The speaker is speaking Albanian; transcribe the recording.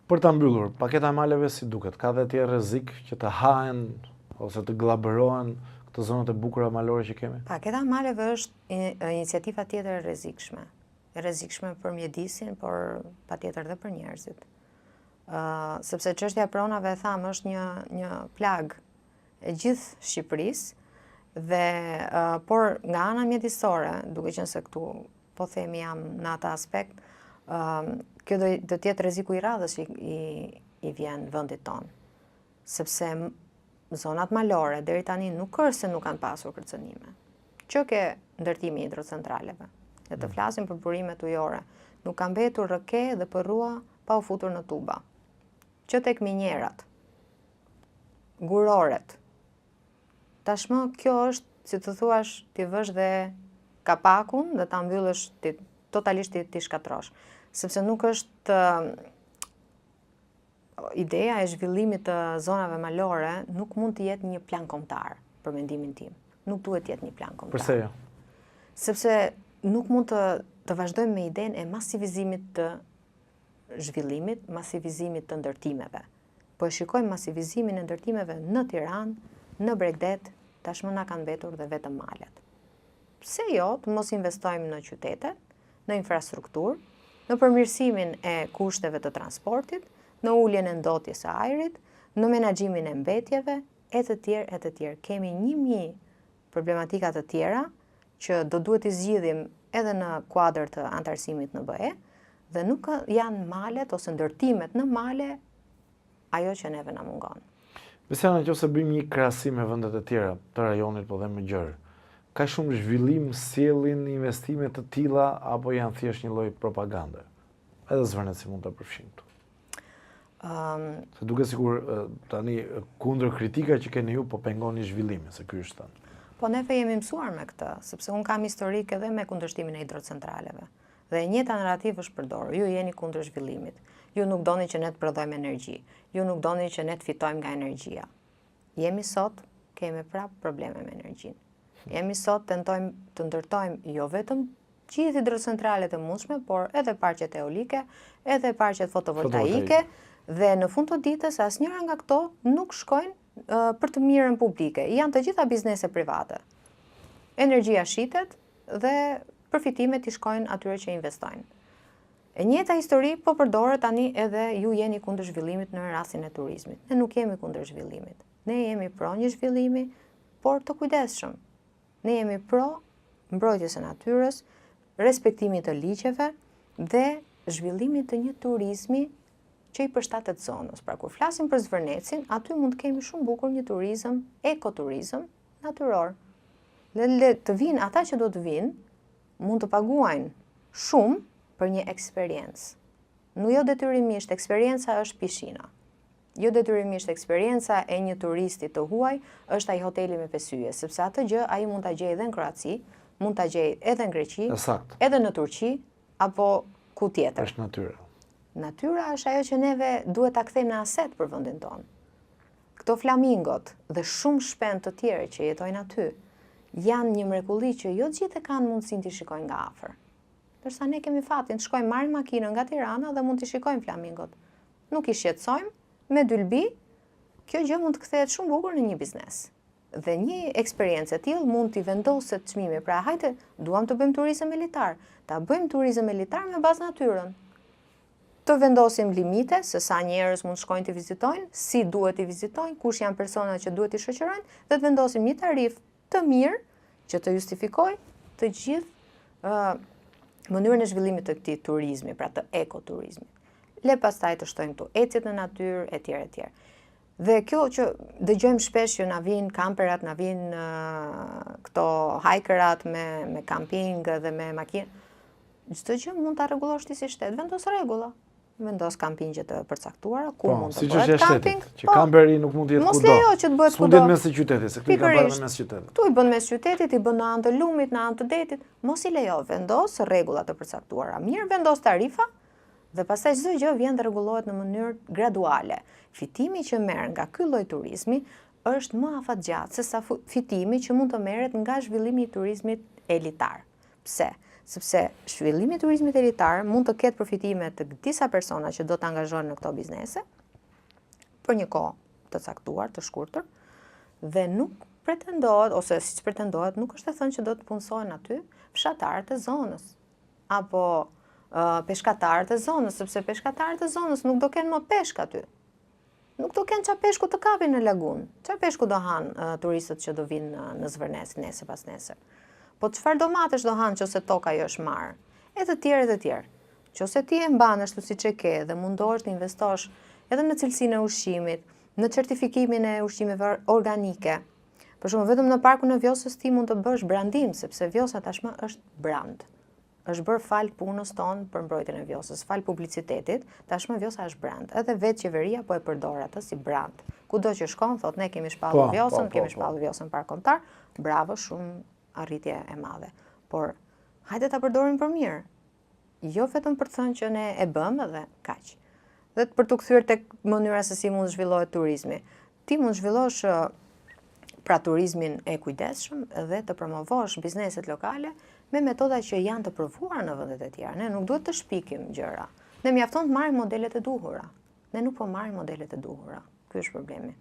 Për ta mbyllur, paketa e maleve si duket, ka dhe tjerë rrezik që të hahen ose të gllabërohen këto zonat e bukura malore që kemi? Paketa e maleve është iniciativa tjetër e rrezikshme. E rrezikshme për mjedisin, por patjetër dhe për njerëzit. Uh, sepse çështja e pronave e thamë është një një plagë e gjithë Shqipërisë dhe uh, por nga ana mjedisore, duke qenë se këtu po themi jam në atë aspekt, uh, kjo do, do të jetë rreziku i radhës që i, i vjen vendit tonë. Sepse zonat malore deri tani nuk është se nuk kanë pasur kërcënime. Që ke ndërtimi i hidrocentraleve. Dhe të mm. flasim për burimet ujore, nuk ka mbetur rrëke dhe përrua pa u futur në tuba. Që tek minierat, guroret, Tashmë kjo është, si të thuash, t'i vësh dhe kapakun dhe ta mbyllësh ti totalisht t'i, t'i shkatërrosh. Sepse nuk është ideja e zhvillimit të zonave malore nuk mund të jetë një plan kombëtar për mendimin tim. Nuk duhet të jetë një plan kombëtar. Përse jo? Sepse nuk mund të të vazhdojmë me idenë e masivizimit të zhvillimit, masivizimit të ndërtimeve. Po e shikojmë masivizimin e ndërtimeve në Tiranë, në bregdet, tashmë na kanë mbetur dhe vetëm malet. Pse jo të mos investojmë në qytete, në infrastrukturë, në përmirësimin e kushteve të transportit, në uljen e ndotjes së ajrit, në menaxhimin e mbetjeve, e të tjerë, e të tjerë. Kemi 1000 problematika të tjera që do duhet t'i zgjidhim edhe në kuadër të anëtarësimit në BE dhe nuk janë malet ose ndërtimet në male ajo që neve na mungon. Besiana, në qoftë se bëjmë një krahasim me vendet e tjera të rajonit, po dhe më gjerë, ka shumë zhvillim sjellin investime të tilla apo janë thjesht një lloj propagande? Edhe Zvërnecin mund ta përfshijmë këtu. Um, se duket sikur tani kundër kritika që keni ju po pengoni zhvillimin, se ky është thënë. Po neve jemi mësuar me këtë, sepse unë kam historik edhe me kundërshtimin e hidrocentraleve. Dhe e njëjta narrativë është përdorur. Ju jeni kundër zhvillimit. Ju nuk doni që ne të prodhojmë energji. Ju nuk doni që ne të fitojmë nga energjia. Jemi sot, kemi prapë probleme me energjinë. Jemi sot, tentojmë të ndërtojmë jo vetëm gjithë hidrocentralet e mundshme, por edhe parqet eolike, edhe parqet fotovoltaike, dhe në fund të ditës asnjëra nga këto nuk shkojnë për të mirën publike. Janë të gjitha biznese private. Energjia shitet dhe përfitimet i shkojnë atyre që investojnë. E njëjta histori po përdoret tani edhe ju jeni kundër zhvillimit në rastin e turizmit. Ne nuk jemi kundër zhvillimit. Ne jemi pro një zhvillimi, por të kujdesshëm. Ne jemi pro mbrojtjes së natyrës, respektimit të ligjeve dhe zhvillimit të një turizmi që i përshtatet zonës. Pra kur flasim për Zvërnecin, aty mund të kemi shumë bukur një turizëm, ekoturizëm natyror. Le, le të vinë ata që do të vinë, mund të paguajnë shumë për një eksperiencë. Nuk jo detyrimisht eksperienca është pishina. Jo detyrimisht eksperienca e një turisti të huaj është ai hoteli me pesë yje, sepse atë gjë ai mund ta gjejë edhe në Kroaci, mund ta gjejë edhe në Greqi, edhe në Turqi apo ku tjetër. Është natyra. Natyra është ajo që neve duhet ta kthejmë në aset për vendin tonë. Këto flamingot dhe shumë shpendë të tjerë që jetojnë aty janë një mrekulli që jo të gjithë e kanë mundësinë t'i shikojnë nga afër. Ndërsa ne kemi fatin të shkojmë marrim makinën nga Tirana dhe mund t'i shikojmë flamingot. Nuk i shqetësojmë, me dylbi, kjo gjë mund të kthehet shumë bukur në një biznes. Dhe një eksperiencë e tillë mund t'i vendoset çmimi. Pra hajde, duam të bëjmë turizëm elitar, ta bëjmë turizëm elitar me bazë natyrën. Të vendosim limite se sa njerëz mund të shkojnë të vizitojnë, si duhet t'i vizitojnë, kush janë personat që duhet t'i shoqërojnë dhe të vendosim një tarifë të mirë që të justifikojë të gjithë uh, mënyrën e zhvillimit të këtij turizmi, pra të ekoturizmit. Le pastaj të shtojmë këtu ecjet në natyrë etj etj. Dhe kjo që dëgjojmë shpesh që na vijnë kamperat, na vijnë uh, këto hikerat me me kamping dhe me makinë. Çdo gjë mund ta rregullosh ti si shtet, vendos rregulla. Vendos kampingje të përcaktuara, ku po, mund të bëhet kamping. Që po, kamperi nuk mund të jetë kudo. Mos lejo që të bëhet kudo. Mund të jetë mes të qytetit, se këtu i ka bërë në mes qytetit. Këtu i bën mes qytetit, i bën në anë të lumit, në anë të detit. Mos i lejo, vendos rregulla të përcaktuara. Mirë, vendos tarifa, Dhe pastaj çdo gjë vjen dhe rregullohet në mënyrë graduale. Fitimi që merr nga ky lloj turizmi është më afatgjatë se sa fitimi që mund të merret nga zhvillimi i turizmit elitar. Pse? Sepse zhvillimi i turizmit elitar mund të ketë përfitime të disa persona që do të angazhohen në këto biznese për një kohë të caktuar, të shkurtër, dhe nuk pretendohet ose siç pretendohet, nuk është e thënë që do të punësohen aty fshatarët e zonës apo uh, peshkatarët e zonës, sepse peshkatarët e zonës nuk do kenë më peshk aty. Nuk do kenë ça peshku të kapin në lagunë. Ça peshku do hanë uh, turistët që do vinë në, në Zvërnec nesër pasnesër. Po çfarë domatesh do hanë nëse toka ju është marrë? E të tjerë e të tjerë. Qofse ti e mban ashtu siç e ke dhe mundohesh të investosh edhe në cilësinë e ushqimit, në certifikimin e ushqimeve organike. Për shembull, vetëm në parkun e Vjosës ti mund të bësh brandim, sepse Vjosa tashmë është brand. Është bërë falë punës tonë për mbrojtjen e Vjosës, falë publicitetit, tashmë Vjosa është brand. Edhe vetë qeveria po e përdor atë si brand. Kudo që shkon, thotë ne kemi shpallur po, Vjosën, po, po, kemi po. shpallur Vjosën park kombëtar, bravo, shumë arritje e madhe. Por hajde ta përdorim për mirë. Jo vetëm për të thënë që ne e bëmë dhe kaq. Dhe për t'u kthyer tek mënyra se si mund të zhvillohet turizmi. Ti mund të zhvillosh pra turizmin e kujdesshëm dhe të promovosh bizneset lokale me metoda që janë të provuara në vendet e tjera. Ne nuk duhet të shpikim gjëra. Ne mjafton të marrim modelet e duhura. Ne nuk po marrim modelet e duhura. Ky është problemi.